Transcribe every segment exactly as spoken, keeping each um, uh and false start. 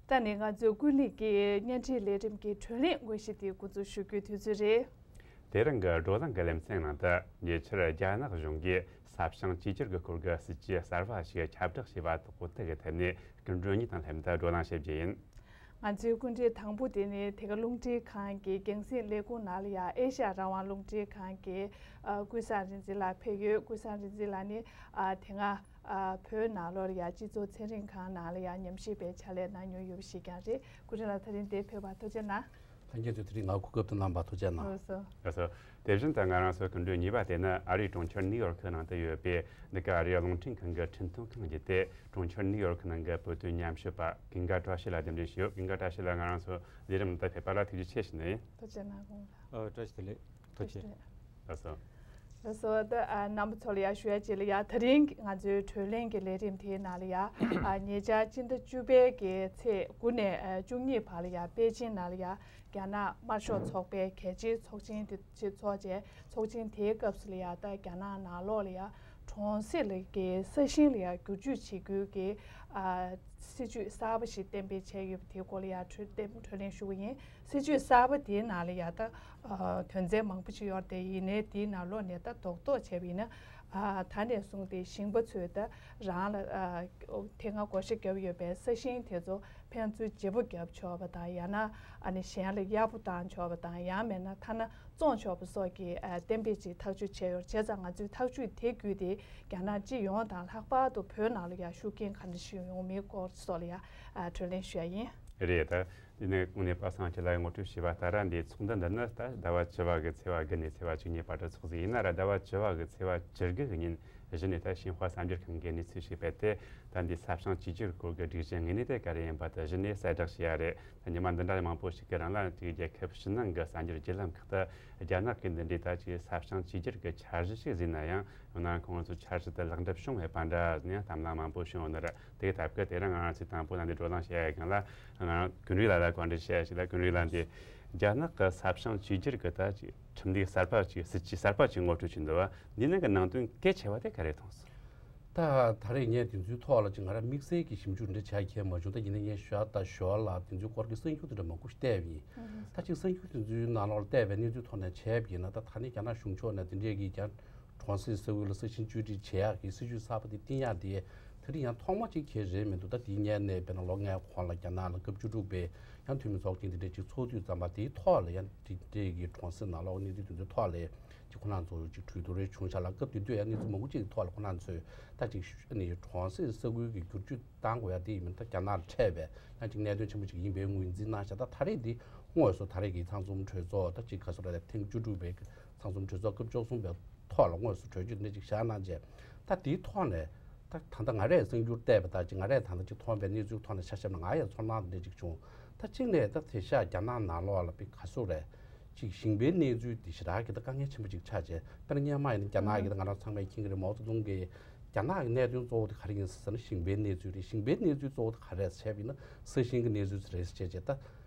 ད་ནི་ང་ཚོའི་ཀུན་གླེང་གི་བརྙན་འཕྲིན་ལས་རིམ་གྱི་དྲོད་གླེང་དངོས་གཞི་དེ་འགོ་འཛུགས་ཞུ་རྒྱུའི་དུས་ཚོད་རེད། དེ་རིང་གི་བགྲོ་གླེང་གི་ལེ་ཚན་ནང་དུ་ཉེ་ཆར་རྒྱ་ནག་གཞུང་གིས་ས་ཞིང་བཅོས་སྒྱུར་གྱི་སྐོར་གྱི་སྲིད་ཇུས་གསར་པ་ཞིག་ཁྱབ་བསྒྲགས་བྱས་པ་དག་གོ་རྟོགས་ཀྱི་ཐད་ནས་སྐུ་མགྲོན་གཉིས་དང་ལྷན་དུ་བགྲོ་གླེང་བྱེད་རྒྱུ་ཡིན། ང་ཚོའི་སྐུ་མགྲོན་དང་པོ་དེ་ནི་དེ་ག་རླུང་འཕྲིན་ཁང་གི་རྒྱང་སྲིང་ལས་ཁུངས་ནང་ལ་ཡ་ཨེ་ཤ་ཡ་རང་དབང་རླུང་འཕྲིན་ཁང་གི་ཨ་ཀུན་བཟང་རིག་འཛིན་ལགས་ཕེབས་ཡོད། ཀུན་བཟང་རིག་འཛིན་ལགས་ནི་ཨ་དེ་སྔ་ཨ་བོད་ནང་ལོགས་ལ་ཡ་སྤྱི་ཚོགས་ཚན་རིག་ཁང་ནང་ལ་ཡ་ཉམས་ཞིབ་པའི་ཕྱག་ལས་གནང་མྱོང་ཡོད་པ་ཞིག་ཀྱང་རེད། སྐུ་མགྲོན་ལགས་ད་རིང་འདིར་ཕེབས་པར་ཐུགས་རྗེ་གནང་། ལྷན་རྒྱས་ཚོས་དེ་རིང་ང་སྐུ་སྐབས་དུ་གནང་བར་ཐུགས་རྗེ་གནང་། ལགས་སོ། ལགས་སོ། དེ་བཞིན་དུ་ང་རང་ཚོའི་སྐུ་མགྲོན་གཉིས་པ་དེ་ནི་ཨ་རིའི་གྲོང་ཁྱེར་ནིའུ་ཡོར་ཁི་ནང་དུ་ཡོད་པའི་འདི་ག་ཨ་རིའི་རླུང་འཕྲིན་ཁང་གི་འཕྲིན་གཏོང་ཁང་བརྒྱུད་དེ་གྲོང་ཁྱེར་ནིའུ་ཡོར་ཁི་ནང་གི་བོད་དོན་ཉམས་ཞིབ་པ་ཀུན་དགའ་བཀྲ་ཤིས་ལགས་གདན་འདྲེན་ཞུས་ཡོད། ཀུན་དགའ་བཀྲ་ཤིས་ལགས་ང་རང་ཚོའི་ལས་རིམ་ནང་དུ་ཕེབས་པ་ལ་ཐུགས་རྗེ་ཆེ་ཞུ་ནི་ཡིན། ཐུགས་རྗེ་གནང་དགོངས་ལགས། ཨ་བཀྲ་ཤིས་བདེ་ལེགས། ཐུགས་རྗེ་ཆེ། ལགས་སོ། ལགས་སོ། ད་ཨ་རྣམ་པ་ཚོ་ལ་ཡ་ཞུ་ཡ་ཅིག་ལ་ཡ་ད་རིང་ང་ཚོའི་བགྲོ་གླེང་གི་ལས་རིམ་དེའི་ནང་ལ་ཡ་ཨ་ཉེ་ཆར་སྤྱི་ཟླ་བཅུ་པའི་གི་ཚེས་དགུ་ནས་ཨ་བཅུ་གཉིས་བར་ལ་ཡ་པེ་ཅིན་ནང་ལ་ཡ་རྒྱ་ནག་དམར་ཤོག་ཚོགས་པའི་གལ་ཆེའི་ཚོགས་ཆེན་དེ་ཅིག་ཚོགས་རྗེས་ཚོགས་ཆེན་དེའི་སྐབས་སུ་ལ་ཡ་ད་རྒྱ་ནག་ནང་ལོགས་ལ་ཡ་གྲོང་གསེབ་ལ་གི་ས་ཞིང་ལ་ཡ་བསྒྱུར་བཅོས་བྱེད་རྒྱུའི་གི་ཨ་སྲིད་ཇུས་གསར་པ་ཞིག་གཏན་འབེབས་བྱས་ཡོད་པ་དེའི་སྐོར་ལ་ཡ་གྲོས་གཏན་གྲོས་གླེང་ཞུ་གི་ཡིན། སྲིད་ཇུས་གསར་པ་དེའི་ནང་ལ་ཡ་ད་ཨ་དོན་ཚན་མང་པོ་ཞིག་ཡོད་རེད་དེ། ཡིན་ནའི་དེའི་ནང་ལོགས་ནས་ད་རྡོག་རྡོག་བྱས་པ་ཡིན་ན་ཨ་ད་ནས་བཟུང་སྟེ་ཞིང་པ་ཚོས་ད་རང་ལ་ཨ་དེ་སྔ་བགོ་བཤའ་བརྒྱབ་ཡོད་པའི་ས་ཞིང་དེ་ཚོ་ཕན་ཚུན་བརྗེ་པོ་བརྒྱབ་ཆོག་པ་དང་། ཡང་ན་ཨ་ནི་གཞན་ལ་གཡར་པོ་བཏང་ཆོག་པ་དང་། ཡང་མིན་ན་ཐ་ན་བཙོང་ཆོག་པ་སོགས་ཀྱི་ཨ་གཏན་འབེབས་ཅིག་ཐག་གཅོད་བྱས་ཡོད་རེད། བྱས་ཙང་ང་ཚོས་ཐག་གཅོད་དེ་བརྒྱུད་དེ་རྒྱ་ནག་སྤྱི་ཡོངས་དང་ལྷག་པར་དུ་བོད་ནང་ལ་ཡང་ཤུགས་རྐྱེན་ག་འདྲ་ཞིག་ཡོང་མིན་སྐོར་སོགས་ལ་ཡང་ཨ་གྲོས་གླེང་ཞུ་ཡ་ཡིན། རེད། ད་དེ་ནས་དངོས་གནས་པ་སངས་སྐྱིད་ལགས་ངོ་སྤྲོད་ཞུས་པ་ལྟར་འདིའི་ཚོགས་འདུ་འདི་ནི་ད་ཟླ་བ་བཅུ་པ་གི་ཚེས་པ་དགུ་ནས་ཚེས་པ་བཅུ་གཉིས་བར་དུ་འཚོགས་ཟིན། ཡིན་ན་ར་ཟླ་བ་བཅུ་པ་གི་ཚེས་པ་བཅུ་དགུ་གི་ཉིན་གཞི་ནས་ད་ཤིན་ཧྭ་གསར་འགྱུར་ཁང་གིས་གནས་ཚུལ་ཞིག་སྤེལ་ཏེ། ད་འདི་ས་ཞིང་བཅོས་སྒྱུར་སྐོར་གྱི་སྒྲིག་གཞི་དངོས་གནས་དེ་ག་རེ་ཡིན་པ་དེ་གཞི་ནས་གསལ་བསྒྲགས་བྱས་ཡ་རེད། ད་ཉི་མ་འདི་འདྲ་མང་པོ་ཞིག་གི་རིང་ལ་ཅིག་རྒྱལ་ཁབ་ཕྱི་ནང་གི་གསར་འགྱུར་བརྒྱུད་ལམ་ཁག་ཏུ་རྒྱ་ནག་གིས་འདི་འདྲའི་ད་ཅིག་ས་ཞིང་བཅོས་སྒྱུར་གྱི་འཆར་གཞི་ཞིག་བཟོས་ན་ཡང་། འོ་ན་ཁོང་ཚོའི་འཆར་གཞི་དེ་ལེགས་འགྲུབ་བྱུང་མེད་པ་འདྲ་ནས་གཏམ་གླེང་མང་པོ་བྱུང་ཡོད་ནི་རེད། དེའི་ཐད་ཀྱི་དེ་རིང་ང་རང་ཚོས་དང་པོ་ལ་འདི་བགྲོ་གླེང་བྱེད་ཡ་ཡིན་ལ། ང་རང་ཀུན་རིག་ལགས་ལ་བཀའ་འདྲི་བྱེད་ཡ་ཞིག་ལ། ཀུན་རིག་ལགས་འདི་རྒྱ་ནག་གི་ས་ཞིང་བཅོས་སྒྱུར་གྱི་ད་ཅིག་ཁྲིམས་ལུགས་གསར་པ་ཅིག་སྲིད་ཇུས་གསར་པ་ཅིག་ངོ་སྤྲོད་བྱས་འདུག་བ། འདི་ནང་གི་ནང་དོན་གལ་ཆེ་བ་དེ་ག་རེ་མཐོང་སོང་། ད་ད་རེས་ངས་དེ་ཚོའི་ཐོག་ལ་ཅིག་ང་རང་དམིགས་བསལ་གྱི་ཞིབ་འཇུག་འདྲ་བྱ་མཁན་མ་བྱུང་། ད་ཡིན་ན་ངས་ཞོར་དང་ཞོར་ལ་དེ་ཚོའི་སྐོར་གྱི་གསར་འགྱུར་དེ་འདྲ་མང་པོ་ཞིག་བལྟས་པ་ཡིན། ད་ཅིག་གསར་འགྱུར་དེ་ཚོའི་ནང་ལོགས་ལ་བལྟས་པའི་གནས་ཚུལ་ཐོག་ནས་བྱས་པ་ཡིན་ན། ད་ད་ནི་རྒྱ་ནག་གཞུང་ཕྱོགས་ནས་དེ་འདྲས་ཀྱི་ཀྱང་གྲོང་གསེབ་ས་ཁུལ་ལ་ས་ཞིང་བཅོས་སྒྲིག་བྱེད་ཡག་གི་སྲིད་ཇུས་གསར་པ་དེ་བཏིང་ཡག་དེ་དེ་རིང་ཡང་ཐོག་མ་ཅིག་གལ་རེད་མི་འདུག་ད་དེའི་སྔོན་ནས་དཔེར་ན་ལོ་ལྔའི་གོང་ལ་རྒྱ་ནག་ལ་སྐབས་བཅུ་དྲུག་པའི་ཡང་འཐུས་མི་ཚོགས་ཆེན་དེ་འདྲས་ཅིག་ཚོགས་དུས་ཙམ་པ་དེའི་ཐོག་ལ་ཡང་དེ་འདྲས་ཀྱི་གྲོང་གསེབ་ནང་ལོགས་གནས་ཚུལ་དེ་ཚོའི་ཐོག་ལ་ཅིག་ཁོ་རང་ཚོ་ཅིག་གྲོས་བསྡུར་རེ་བྱུང་ཤག་ལ། སྐབས་དེ་དུས་ཡང་གནས་ཚུལ་མང་པོ་ཅིག་གི་ཐོག་ལ་ཁོ་རང་ཚོས་ད་ཅིག་ཨ་ནི་གྲོང་གསེབ་ས་ཁུལ་གྱི་བསྒྱུར་བཅོས་གཏང་དགོས་ཡ་དེ་ཡིན་མིན་ད་རྒྱ་ནག་ལ་འཕྲད་པའི་ཡང་ཅིག་གནད་དོན་ཆེན་པོ་ཅིག་ཡིན་པའི་ངོས་འཛིན་གནང་ཤག་ད་ད་རེས་འདི་དངོས་སུ་ད་རེས་ཀྱི་ཚང་འཛོམས་གྲོས་ཚོགས་ད་ཅིག་ག་ཚོད་རེད། ཐེངས་བཅུ་དྲུག་པའི་ཚང་འཛོམས་གྲོས་ཚོགས་སྐབས་བཅུ་གསུམ་པའི་ཐོག་ལ་དངོས་སུ་གྲོས་ཆོད་འདི་ཅིག་བཞག་གནང་རྗེས། ད་དེའི་ཐོག་ནས་ད་ད་ལྟ་ང་རས་གསར་འགྱུར་བལྟས་པ་དང་ཅིག་ང་རས་ད་ལྟ་ཅིག་མཐོང་བའི་གནས་ཚུལ་ཐོག་ནས་ཆ་བཞག་ན་ང་ཡང་ཚོར་སྣང་འདི་འདྲ་ཅིག་བྱུང་། ད་གཅིག་ནས་ད་དེང་སང་རྒྱ་ནག་ནང་ལོགས་ལ་དཔེ་ག་ཚོད་རེད། ཅིག་ཞིང་པའི་གནས་ཚུལ་འདི་ཞེ་དྲག་གི་ད་དཀའ་ངལ་ཆེན་པོ་ཅིག་ཆགས་བྱས། དཔེར་ན་སྔོན་མ་ཡིན་ན་རྒྱ་ནག་གི་ད་ང་རང་ཚང་མས་མཁྱེན་གྱི་རེད། མའོ་ཙེ་ཏུང་གི་རྒྱ་ནག་གི་གནད་དོན་གཙོ་བོ་དེ་ག་རེ་ཡིན་ཟེར་ན་ཞིང་པའི་གནས་ཚུལ་རེད། ཞིང་པའི་གནས་ཚུལ་གཙོ་བོ་དེ་ག་རེ་རེད་ཟེར་བ་ཡིན་ན་ས་ཞིང་གི་གནས་ཚུལ་རེད་ཟེར་བྱས་བྱས། ད་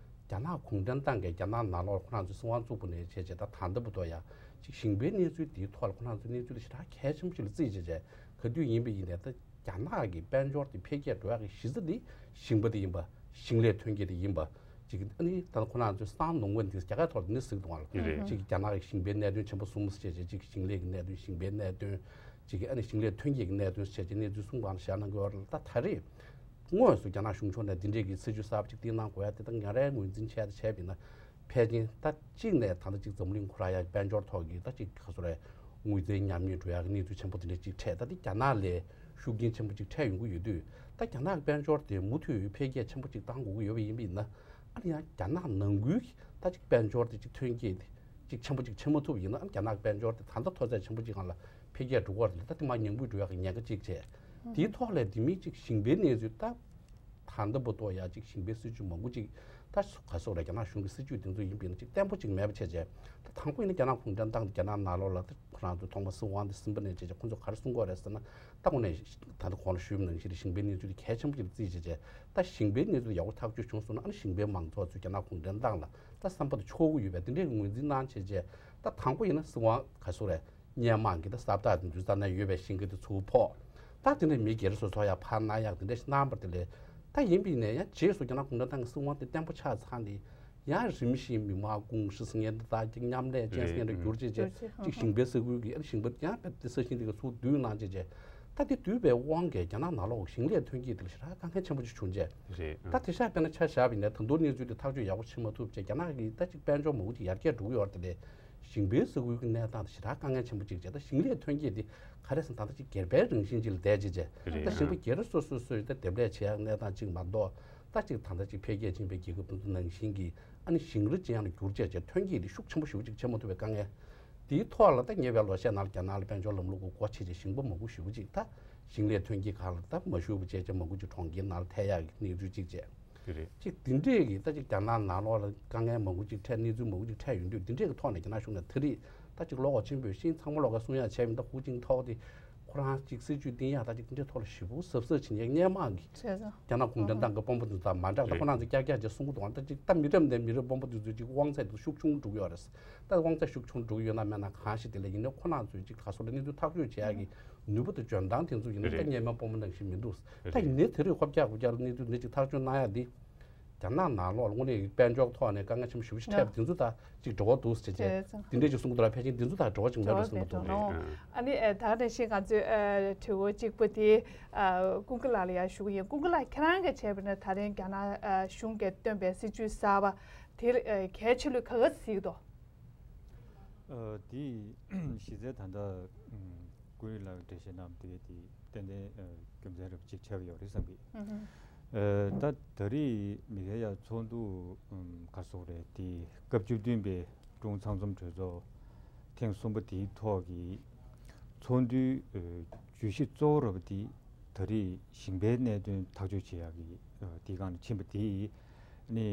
རྒྱ་ནག་གུང་ཁྲན་ཏང་གིས་རྒྱ་ནག་ནང་ལོགས་ཁོ་རང་ཚོའི་སྲིད་དབང་བཙུགས་པ་ནས་བྱས་བྱས་ད་ད་ལྟ་བར་དུ་ཡ་ཅིག་ཞིང་པའི་གནས་ཚུལ་དེའི་ཐོག་ལ་ཁོ་རང་ཚོའི་གནས་ཚུལ་དེ་ཞེ་དྲག་གལ་ཆེན་པོ་ཞིག་ལ་བརྩིས་བྱས་བྱས། ག་དུས་ཡིན་པ་ཡིན་ནའི་ད་རྒྱ་ནག་གི་དཔལ་འབྱོར་དེ་འཕེལ་རྒྱས་འགྲོ་ཡག་གི་གཞི་རྩ་དེ་ཞིང་པ་དེ་ཡིན་པ། ཞིང་ལས་ཐོན་སྐྱེད་དེ་ཡིན་པ། ཅིག་ཨ་ནི་ད་ཁོ་རང་ཚོའི་སང་ནུང་བ་འདི་རྒྱ་སྐད་ཐོག་ནི་ཟིག་དང་བ་ལ། རེད། ཅིག་རྒྱ་ནག་གི་ཞིང་པའི་གནད་དོན་ཆེན་པོ་གསུམ་ཟེར་བྱས་བྱས། ཅིག་ཞིང་ལས་ཀྱི་གནད་དོན། ཞིང་པའི་གནད་དོན། ཅིག་ཨ་ནི་ཞིང་ལས་ཐོན་སྐྱེད་ཀྱི་གནད་དོན་ཟེར་བྱས་བྱས་གནས་ཚུལ་གསུམ་སྒང་ལ་བཞག་གནང་གི་ཡོད་རེད། ད་ད་རེས་དངོས་སུ་རྒྱ་ནག་གཞུང་ཕྱོགས་ནས་འདི་འདྲས་ཀྱི་སྲིད་ཇུས་གསར་པ་ཅིག་བཏིང་གནང་དགོས་ཡ་དེ་ད་ང་རའི་ངོས་འཛིན་བྱས་ཏེ་བྱས་པ་ཡིན་ན། ཕལ་ཆེར་ད་གཅིག་ནས་ད་ལྟ་ཅིག་འཛམ་གླིང་ཁོ་རང་ཡ་དཔལ་འབྱོར་ཐོག་གི་ད་ཅིག་ག་ཚོད་རེད། དངུལ་རྩའི་ཉམས་ཉེས་འགྲོ་ཡག་གི་གནས་ཚུལ་ཆེན་པོ་དེ་འདྲ་ཅིག་འཕྲད། ད་དེ་རྒྱ་ནག་ལས་ཤུགས་རྐྱེན་ཆེན་པོ་ཅིག་འཕྲད་ཡོང་གི་ཡོད་དུས། ད་རྒྱ་ནག་གི་དཔལ་འབྱོར་དེ་མུ་མཐུད་འཕེལ་རྒྱས་ཆེན་པོ་ཅིག་གཏང་དགོས་ཀྱི་ཡོད་པ་ཡིན་པ་ཡིན་ན། ཨ་ནི་ཡང་རྒྱ་ནག་ནང་ཁུལ་གྱི་ད་ཅིག་དཔལ་འབྱོར་དེ་ཅིག་ཐོན་སྐྱེད་དེ་ཅིག་ཆེན་པོ་ཅིག་ཆེ་མ་ཐུབ་ཡིན་ན། ཨ་ནི་རྒྱ་ནག་གི་དཔལ་འབྱོར་དེ་ད་ལྟ་མཐོ་ཚད་ཆེན་པོ་ཅིག་སྒང་ལ་འཕེལ་རྒྱས་འགྲོ་གི་ཡོད་རེད། ད་དེ་མར་ཉམས་རྒུད་འགྲོ་ཡག་གི་ཉེན་ཁ་ཅིག་བྱས། དེའི་ཐོག་ལས་དེ་མིན་ཅིག་ཞིང་པའི་གནས་ཚུལ་ད། ད་ལྟ་བར་དུ་ཡ་ཅིག་ཞིང་པའི་སྲིད་ཇུས་མང་པོ་ཅིག་ད་ག་སོགས་རེད། རྒྱ་ནག་གཞུང་གི་སྲིད་ཇུས་དེ་ཚོ་ཡིན་པ་ཡིན་ན་ཅིག་བརྟན་པོ་ཅིག་མེད་པ་བྱས་བྱས། ད་དང་པོ་ཡིན་ན་རྒྱ་ནག་གུང་ཁྲན་ཏང་དེ་རྒྱ་ནག་ནང་ལོགས་ལ་ད་ཁོ་རང་ཚོ་ཐོག་མ་སྲིད་དབང་དེ་ཟིན་པ་ནས་བྱས་བྱས་ཁོ་ཚོ་ག་རེ་གསུང་གི་ཡོད་རེད་ཟེར་ན། ད་དངོས་གནས་ད་ལྟ་གོང་ལ་ཞུས་པ་ནང་བཞིན་ཞིང་པའི་གནས་ཚུལ་དེ་གལ་ཆེན་པོ་ཅིག་ལ་བརྩིས་བྱས་བྱས། ད་ཞིང་པའི་གནས་ཚུལ་ཡག་པོ་ཐག་གཅོད་བྱུང་སོང་ན། ཨ་ནི་ཞིང་པའི་མང་ཚོགས་ཚོས་རྒྱ་ནག་གུང་ཁྲན་ཏང་ལ་ད་བསམ་པ་དེ་འཆོར་གི་ཡོད་པས། དེ་འདྲའི་ངོས་འཛིན་གནང་བྱས་བྱས། ད་དང་པོ་ཡིན་ན་སྲིད་དབང་ག་སོགས་རེད། སྔོན་མ་གི་ད་ས་བདག་དེ་ཚོའི་རྩ་ནས་ཡོད་པའི་ཞིང་ཁ་དེ་ཚུར་ཕོག་ད་དེ་འདྲ་མི་སྒེར་སོ་སོ་ཡར་ཕར་གནང་ཡག་དེ་འདྲ་ཞིག་གནང་བ་དེ་ལས། ད་ཡིན་པས་ནས་ཡང་རྗེས་སུ་རྒྱ་ནག་གུང་ཁྲན་ཏང་གི་སྲིད་དབང་དེ་བརྟན་པོ་ཆགས་ཚར་ནས་ཡང་རིམ་བཞིན་མི་མང་ཀུང་ཧྲི་ཟེར་མཁན་དེ་དག་ཅིག་མཉམ་ལས་ཅན་ཟེར་མཁན་དེ་འགྱུར་བྱས་བྱས་ཅིག་ཞིང་པའི་ས་ཁུལ་གྱི་ཨ་ནི་ཞིང་པ་ཡང་ས་ཞིང་དེ་ག་ཚུར་བསྡུ་གནང་བྱས་བྱས། ད་དེ་བསྡུས་པའི་དབང་གིས་རྒྱ་ནག་ནང་ལོགས་ཞིང་ལས་ཐོན་སྐྱེད་དེ་ལ་ཞེ་དྲག་དཀའ་ངལ་ཆེན་པོ་ཅིག་བྱུང་བྱས། རེད། ད་དེ་ཤ་དཔེར་ན་ཆ་བཞག་པ་ཡིན་ན་ད་དུང་གནས་ཚུལ་དེ་ཐག་གཅོད་ཡག་པོ་བྱེད་མ་ཐུབ་བྱས་རྒྱ་ནག་གིས་ད་ཅིག་དཔལ་འབྱོར་མང་པོ་ཅིག་ཡར་རྒྱས་འགྲོ་གི་ཡོད་རེད་དེ་ལས། ཞིང་པའི་ས་ཁུལ་གྱི་གནས་སྟངས་དེ་ཞེ་དྲག་དཀའ་ངལ་ཆེན་པོ་ཅིག་བྱས། ད་ཞིང་ལས་ཐོན་སྐྱེད་དེ་ག་རེ་ཟེར་ན་ད་ལྟ་ཅིག་སྒེར་པའི་རང་བཞིན་ཅིག་ལ་བསྡད་བྱས་བྱས། རེད། ད་ཞིང་པ་སྒེར་སོ་སོས་སོས་ད་འདེབས་ལས་བྱེད་ཡག་གནས་སྟངས་ཅིག་མ་གཏོགས། ད་ཅིག་ད་ལྟ་ཅིག་འཕེལ་རྒྱས་ཕྱིན་པའི་རྒྱལ་ཁབ་དེ་ཚོ་ནང་བཞིན་གྱི་ཨ་ནི་ཞིང་ར་ཅིག་ཡང་ལ་བསྒྱུར་བྱས་བྱས་ཐོན་སྐྱེད་དེ་ཤུགས་ཆེན་པོ་ཞེ་པོ་ཅིག་བྱེད་མ་ཐུབ་པའི་དཀའ་ངལ་དེའི་ཐོག་ལ། ད་ཉེ་བའི་ལོ་ཤས་ནང་ལ་རྒྱ་ནག་ལ་དཔལ་འབྱོར་ལམ་ལུགས་ཀྱི་སྒོ་ཕྱེ་བྱས་ཞིང་པ་མང་པོ་ཞེ་པོ་ཅིག་ད་ཞིང་ལས་ཐོན་སྐྱེད་ཁག་ལ་ད་མ་ཞུགས་པ་བྱས་བྱས་མང་པོ་ཅིག་གྲོང་ཁྱེར་ནང་ལ་ཐལ་ཡག་གི་གནས་ཚུལ་ཅིག་བྱས། དེ་རེད། ཅིག་འདི་འདྲས་ཀྱི་ད་ཅིག་རྒྱ་ནག་ནང་ལོགས་ལ་དཀའ་ངལ་མང་པོ་ཅིག་འཕྲད། གནས་ཚུལ་མང་པོ་ཅིག་འཕྲད་ཡོང་དུས། འདི་འདྲས་ཀྱི་ཐོག་ནས་རྒྱ་ནག་གཞུང་ནས་ད་རེས་ད་ཅིག་བློ་ཁོག་ཆེན་པོས་ཤིང་ཚང་མ་ལོག་ག་གསུང་ཡག་བྱས་མི་འདུག་ཧུའུ་ཅིན་ཐའོ་དེ་ཁོ་རང་ཅིག་སྲིད་ཇུས་འདིང་ཡག་ད་ཅིག་འདི་འདྲས་ཐོག་ལ་ཞེ་པོ་གཟབ་གཟབ་བྱེད་མཁན། སྔོན་མ་གི་བྱས་ཙང་རྒྱ་ནག་གུང་ཁྲན་ཏང་གི་དཔོན་པོ་དེ་ཚོ་དང་མ་འདྲ། ད་རེད། ཁོ་རང་ཚོས་ཀྱག་ཀྱག་བྱས་གསུང་གི་འདུག་ད་ཅིག་ད་མི་རབས་ནས་མི་རབས་དཔོན་པོ་དེ་ཚོས་ཅིག་དབང་ཚད་དེ་ཤུགས་ཆུང་འགྲོ་གི་ཡོད་རེད། ད་དབང་ཚད་ཤུགས་ཆུང་འགྲོ་གི་ཡོད་ན་མེད་ན་གང་ཞིག་དེ་ལ་ཡིན་ནའི་ཁོ་རང་ཚོས་ཅིག་ག་སོ་ལ་གནས་ཚུལ་ཐག་གཅོད་བྱེད་ཡག་གི་ནུས་པ་དང་འཇོན་ཐང་དེ་ཚོ་ཡིན་ན་ད། རེད། སྔོན་མ་དཔོན་པོ་ནང་བཞིན་མི་འདུག་ད་རེད། ཡིན་ནའི་དེ་རིང་ཧོབ་རྒྱག་ཧོབ་རྒྱག་གནས་ཚུལ་འདི་ཅིག་ཐག་གཅོད་གནང་ཡག་འདི། རྒྱ་ནག་ནང་ལོགས་ལ་དངོས་གནས་དཔལ་འབྱོར་ཐོག་ནས་དཀའ་ངལ་ཆེན་པོ་ཞེ་པོ་ཅིག་འཕྲད་པ་དེ་ཚོ་ད་ཅིག་འབྲེལ་བ་འདུག་ཟེར་བྱས། རེད། དེ་འདྲས་ཅིག་གསུང་གི་འདུག་ལ། ཕལ་ཆེར་དེ་ཚོ་ད་འབྲེལ་བ་ཅིག་མེད་པ་གསུང་གི་འདུག་འབྲེལ་བ་མེད་ནོ། ཨ་ནི་ཨ་ད་ག་ནང་བཞིན་ང་ཚོས་ཨ་དྲི་བ་གཅིག་པུ་དེ་ཨ་ཀུན་དགའ་ལགས་ལ་ཡང་ཞུ་གི་ཡིན། ཀུན་དགའ་ལགས་ཁྱེད་རང་གིས་བྱས་པ་ན་ད་རིང་རྒྱ་ནག་ཨ་གཞུང་གིས་བཏོན་པའི་སྲིད་ཇུས་གསར་པ་དེ་ཨ་གལ་ཆེ་ལོས་ག་ག་གཟིགས་འདུག་ཨ་དེ་གཞི་རྩའི་ད་ལྟ་ཀུན་དགའ་ལགས་འགྲེལ་བཤད་གནང་བ་དེ་དེ་ཏན་ཏན་ཨ་རྒྱུ་མཚན་རབ་ཅིག་ཆགས་ཡོད་རེད་བསམ་གི། ཨ་ད་ད་རེས་མི་སྒེར་ཡ་ཚོགས་འདུ་ཨམ་ག་སོགས་རེད། དེ་སྐབས་བཅུ་བདུན་པའི་ཀྲུང་ཚང་འཛོམས་གྲོས་ཚོགས་ཐེངས་གསུམ་པ་དེའི་ཐོག་གི་ཚོགས་འདུའི་ཨ་བརྗོད་གཞི་གཙོ་བོ་ར་བ་དེ་ད་རེས་ཞིང་པའི་གནད་དོན་ཐག་གཅོད་བྱེད་ཡག་གི་ཨ་དེའི་སྒང་ལ་ཕྱིན་པ་དེ་ནི་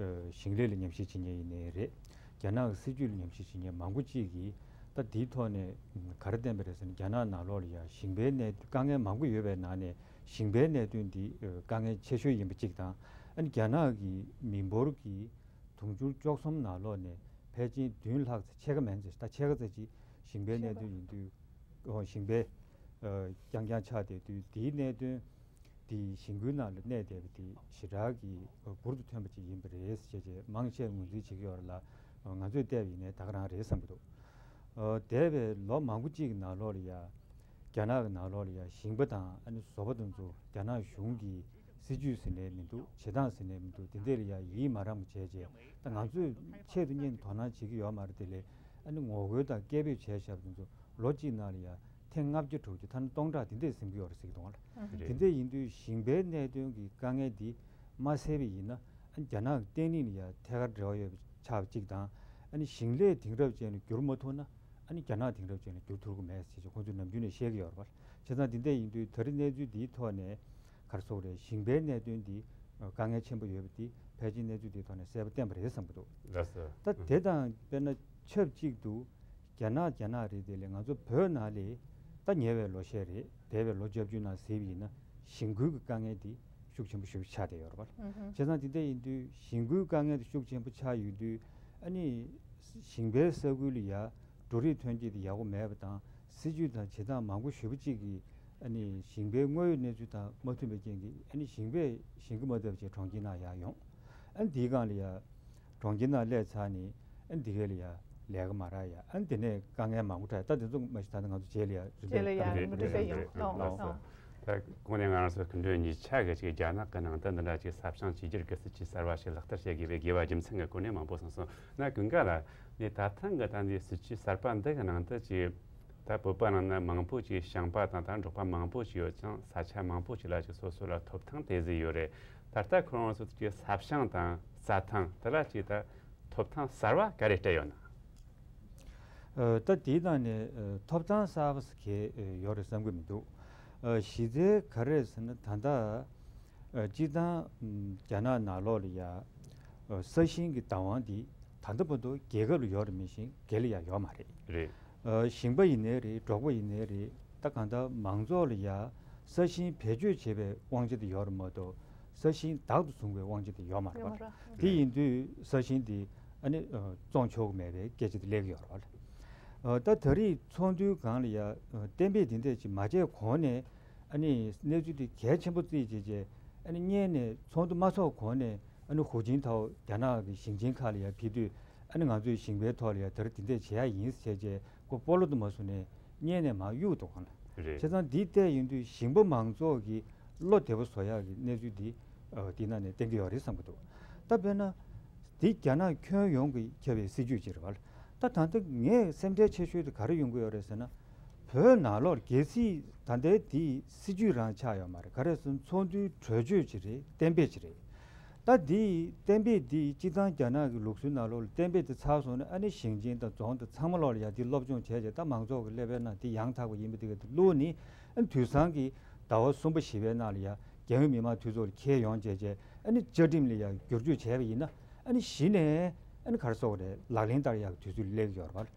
ཨ་ཞིང་ལས་ལ་ཉམས་ཞིབ་བྱེད་མཁན་ཡིན་ནའི་རེད། རྒྱ་ནག་གི་སྲིད་ཇུས་ལ་ཉམས་ཞིབ་བྱེད་མཁན་མང་པོ་གཅིག་གིས་ད་དེའི་ཐོག་ནས་ག་རེ་བསྟན་པ་རེད་ཟེར་ན། རྒྱ་ནག་ནང་ལོགས་ལ་ཡ་ཞིང་པའི་གནད་དཀའ་ངལ་མང་པོ་ཡོད་པའི་ནང་ནས་ཞིང་པའི་གནད་དོན་འདི་ཨ་དཀའ་ངལ་ཆེ་ཤོས་ཡིན་པ་གཅིག་དང་། ཨ་ནི་རྒྱ་ནག་གི་མི་འབོར་གྱི་དུང་ཕྱུར་བཅུ་གསུམ་ནང་ལོགས་ནས་ཕལ་ཆེར་བདུན་ལྷག་ཙམ་ཕྱེད་ཀ་མན་ཙམ། ད་ཕྱེད་ཀ་ཙམ་ཅིག་ཞིང་པའི་གནད་དོན་ཡིན་དུས། ཨོ་ཞིང་པའི་ཨ་རྐྱང་རྐྱང་ཆགས་བསྡད་དུས། དེའི་གནད་དོན་དེ་ཞིང་ཁུལ་ནང་ལ་གནས་བསྡད་པ་དེ་ཞེ་དྲག་གི་འབུར་དུ་ཐོན་པ་ཅིག་ཡིན་པ་རེད་ཅེས་བྱས་མང་ཆེ་ངོས་འཛིན་བྱེད་ཀྱི་ཡོད་རེད་ལ། ང་ཚོས་བལྟས་པ་ཡིན་ནའི་ད་ག་རང་རེད་བསམ་གྱི་འདུག་ཨ་འདས་པའི་ལོ་མང་པོ་གཅིག་གི་ནང་ལོགས་ལ་ཡ་རྒྱ་ནག་གི་ནང་ལོགས་ལ་ཡ་ཞིང་པ་དང་ཨ་ནི་བཟོ་པ་དེ་ཚོ་རྒྱ་ནག་གཞུང་གི་སྲིད་ཇུས་ཟེར་ནའི་མི་འདུག་བྱེད་སྟངས་ཟེར་ནའི་མི་འདུག་དེ་འདྲ་ལ་ཡ་ཡིད་མ་རངས་པ་བྱས་བྱས། ད་ང་ཚོས་ཆེད་དུ་གཉེར་ནས་དོ་སྣང་བྱེད་ཀྱི་ཡོད་མ་རེད། དེ་ལས་ཨ་ནི་ངོ་རྒོལ་དང་སྐད་འབོད་བྱས་བཞག་པ་དེ་ཚོ་ལོ་གཅིག་ནང་ལ་ཡ་ཐེངས་ལྔ་བརྒྱ་དྲུག་བརྒྱ་ཐ་ན་སྟོང་ཕྲག་དེ་འདྲས་ཟིན་གྱི་ཡོད་རེད་ཟེར་གྱི་འདུག་ལ། རེད། དེ་འདྲས་ཡིན་དུས་ཞིང་པའི་གནད་དོན་གྱི་དཀའ་ངལ་འདི་མ་སེལ་བ་ཡིན་ན། ཨ་ནི་རྒྱ་ནག་གི་བརྟན་ལྷིང་ལ་ཡ་ཐད་ཀར་འབྲེལ་བ་ཡོད་པ་ཆགས་པ་གཅིག་དང་། ཨ་ནི་ཞིང་ལས་དེང་རབས་ཅན་ལ་བསྒྱུར་མ་ཐུབ་ན་ཨ་ནི་རྒྱ་ནག་དེང་རབས་ཅན་ལ་བསྒྱུར་ཐུབ་ཀྱི་མེད་ཟེར་ཅིག་ཁོང་ཚོས་ནམ་རྒྱུན་ནས་བཤད་ཀྱི་ཡོད་རེད་པ། བྱས་ཙང་དེ་འདྲ་ཡིན་དུས་ད་རེས་གནས་ཚུལ་འདིའི་ཐོག་ནས་ག་རེ་ཟེར་དགོས་རེད། ཞིང་པའི་གནད་དོན་འདི་དཀའ་ངལ་ཆེན་པོ་ཡོད་པ་འདི་ཕལ་ཆེར་གནས་ཚུལ་འདིའི་ཐོག་ནས་གསལ་པོ་བསྟན་པ་རེད་བསམ་གྱི་འདུག་ལགས་སོ། ད་དེ་དང་དཔེར་ན་ཆབས་ཅིག་ཏུ་རྒྱ་ནག་རྒྱ་ནག་རེད། དེ་ལས་ང་ཚོ་བོད་ནང་ལ་ད་ཉེ་བའི་ལོ་ཤས་རེད། འདས་པའི་ལོ་བརྒྱད་ཅུ་ནང་གཟིགས་པ་ཡིན་ན་ཞིང་ཁུལ་གྱི་དཀའ་ངལ་འདི་ཤུགས་ཆེན་པོ་ཞེ་པོ་ཆགས་བསྡད་ཡོད་རེད་པ། ཨུ་ཧུ། བྱས་ཙང་དེ་འདྲ་ཡིན་དུས་ཞིང་ཁུལ་དཀའ་ངལ་དེ་ཤུགས་ཆེན་པོ་ཆགས་ཡོད་དུས། ཨ་ནི་ཞིང་པའི་ས་ཁུལ་ལ་ཡ་འབྲུ་རིགས་ཐོན་སྐྱེད་དེ་ཡག་པོ་མེད་པ་དང་། སྲིད་ཇུས་དང་བྱེད་སྟངས་མང་པོ་ཞེ་པོ་ཅིག་གིས་ཨ་ནི་ཞིང་པའི་དངོས་ཡོད་གནས་ཚུལ་དང་མ་མཐུན་པའི་རྐྱེན་གྱིས། ཨ་ནི་ཞིང་པས་ཞིང་ཁུར་མ་བཏབ་བྱས་གྲོང་ཁྱེར་ནང་ཡར་ཡོང་། ཨ་ནི་དེའི་སྒང་ལ་ཡ་གྲོང་ཁྱེར་ནང་སླེབས་ཚར་ནས། ཨ་ནི་དེ་ག་ལ་ཡ་ལས་ཀ་མ་རག་ཡ། ཨ་ནི་དེ་ནས་དཀའ་ངལ་མང་པོ་འཕྲད། ད་དེ་ཚོ་མ་གཞི་ད་ལྟ་ང་ཚོ་རྗེས་ལ་ཡ་རིམ་པས་རྗེས་ལ་ཡ་རིམ་པས་རིམ་པས་ཡོང་། ལགས་སོ། ལགས་སོ། ད་གོང་ནས་ང་རང་ཚོ་སྐུ་མགྲོན་གཉིས་ཆ་གིས་ཅིག་རྒྱ་ནག་གི་ནང་དུ་འདི་འདྲ་ཅིག་ཟབ་སྦྱོང་བྱས་རྗེས་ཀྱི་སྲིད་ཇུས་གསར་བ་ཞིག་ལག་བསྟར་བྱེད་དགོས་པའི་དགོས་པ་རྒྱུ་མཚན་གྱི་སྐོར་ནས་མང་པོ་གསུངས་སོང་། ན་ཀུན་དགའ་ལགས་ནས་ད་ཐེངས་ཀྱི་ད་འདི་སྲིད་ཇུས་གསར་པ་འདི་གི་ནང་དུ་ཅིག་ད་བོད་པ་ནང་ན་མང་པོ་ཅིག་ཞིང་པ་དང་ད་འབྲོག་པ་མང་པོ་ཅིག་ཡོད་ཅིང་། ས་ཆ་མང་པོ་ཅིག་ལ་ཅིག་སོ་སོ་ལ་ཐོབ་ཐང་དེ་ཟིག་ཡོད་རེད། ད་ལྟ་ཁོ་རང་ཚོ་ཅིག་ཟབ་སྦྱོང་དང་རྩྭ་ཐང་དེ་ལ་ཅིག་ད་ཐོབ་ཐང་གསར་བ་ག་རེ་སྤྲད་ཡོད་ན། ཨ་ད་དེའི་ནང་ནས་ཨ་ཐོབ་ཐང་གསར་པ་ཟེར་མཁན་ཨ་ཡོད་རེད་བསམ་གྱི་མི་འདུག་ཨ་གཞི་རྩའི་ག་རེ་ཟེར་ན། ད་ལྟ་ཨ་སྤྱིར་བཏང་ཨམ་རྒྱ་ནག་ནང་ལོགས་ལ་ཡ་ཨ་ས་ཞིང་གི་བདག་དབང་འདི་ད་ལྟ་བར་དུ་རྒྱལ་ཁབ་ལ་ཡོད་རེད་མི་ཤེས། སྒེར་ལ་ཡ་ཡོད་མ་རེད། རེད། ཨ་ཞིང་པ་ཡིན་ནའི་རེད། འབྲོག་པ་ཡིན་ནའི་རེད། ད་གང་ལྟར་མང་ཚོགས་ལ་ཡ་ས་ཞིང་བེད་སྤྱོད་བྱེད་པའི་དབང་ཆ་དེ་ཡོད་རེད་མ་གཏོགས། ས་ཞིང་བདག་ཏུ་བཟུང་བའི་དབང་ཆ་དེ་ཡོད་མ་རེད་པ། ཡོད་མ་རེད། དེ་ཡིན་དུས་ས་ཞིང་དེ་ཨ་ནི་ཨ་བཙོང་ཆོག་གི་མེད་པའི་སྐད་ཆ་དེ་སླེབས་ཀྱི་ཡོད་རེད་པ། ཨ་ད་ད་རེས་ཚོགས་འདུའི་སྒང་ལ་ཡ་ཨ་གཏན་འབེབས་དེ་འདྲ་ཅིག་མ་བྱས་གོང་ནས་ཨ་ནི་གནས་ཚུལ་དེ་གལ་ཆེན་པོ་བརྩིས་བྱས་བྱས་ ཨ་ནི་སྔོན་ནས་ཚོགས་འདུ་མ་ཚོགས་གོང་ནས་ཨ་ནི་ཧུའུ་ཅིན་ཐའོ་རྒྱ་ནག་གི་ཞིང་ཆེན་ཁག་ལ་ཡར་ཕེབས་དུས། ཨ་ནི་ང་ཚོས་ཞིང་པའི་ཐོག་ལ་ཡར་དེ་རིང་དེ་འདྲས་བྱེད་ཡ་ཡིན་ཟེར་བྱས་ཀྱི་སྐོར་སྤོ་ལོ་དུ་མ་བཟོས་ནས་སྔོན་ནས་མར་གཡུག་འདུག་ག་ལ། རེད། བྱས་ཙང་འདི་བལྟས་ཡོང་དུས་ཞིང་པ་མང་ཚོགས་ཀྱི་བློ་བདེ་པོ་བཟོ་ཡག་གི་གནས་ཚུལ་འདི་ཨ་འདི་ནང་ནས་བསྟན་གྱི་ཡོད་རེད་བསམ་གྱི་འདུག་ད་དཔེར་ན་འདི་རྒྱ་ནག་ཁྱོན་ཡོངས་ཀྱི་ཁྱབ་པའི་སྲིད་ཇུས་ཅིག་རེད་བ། ད་ད་ལྟ་ངས་སེམས་ཁྲལ་ཆེ་ཤོས་དེ་ག་རེ་ཡོང་གི་ཡོད་རེད་ཟེར་ན། བོད་ནང་ལོགས་གལ་སྲིད་ད་ལྟའི་འདི་སྲིད་ཇུས་རང་ཆགས་ཡོད་མ་རེད། ག་རེ་ཟེར་ན་ཚོགས་འདུའི་གྲོས་ཆོད་ཅིག་རེད། གཏན་འབེབས་ཅིག་རེད། ད་འདི་གཏན་འབེབས་འདི་སྤྱིར་བཏང་རྒྱ་ནག་གི་ལུགས་སྲོལ་ནང་ལོགས་ལ་གཏན་འབེབས་འདི་ཚར་སོང་ན། ཨ་ནི་ཞིང་ཆེན་དང་རྫོང་དང་ཚང་མ་ལོགས་ལ་ཡ་འདི་སློབ་སྦྱོང་བྱས་བྱས། ད་མང་ཚོགས་ཀྱི་ཀླད་པའི་ནང་འདི་ཡང་དག་པ་ཡིན་པ་འདི་ག་འདི་བླུགས་ནས། ཨ་ནི་དུས་སང་གི་ཟླ་བ་གསུམ་པ་བཞི་པའི་ནང་ལ་ཡ་རྒྱལ་ཡོངས་མི་མང་འཐུས་ཚོགས་ལ་འཁྱེར་ཡོང་བྱས་བྱས། ཨ་ནི་བཅའ་ཁྲིམས་ལ་ཡ་བསྒྱུར་བཅོས་བྱས་པ་ཡིན་ན། ཨ་ནི་གཞི་ནས་ཨ་ནི་ག་རེ་ཟེར་དགོས་རེད། ལག་ལེན་བསྟར་ཡག་གི་དུས་ཚོད་སླེབས་ཡོད་རེད་བ།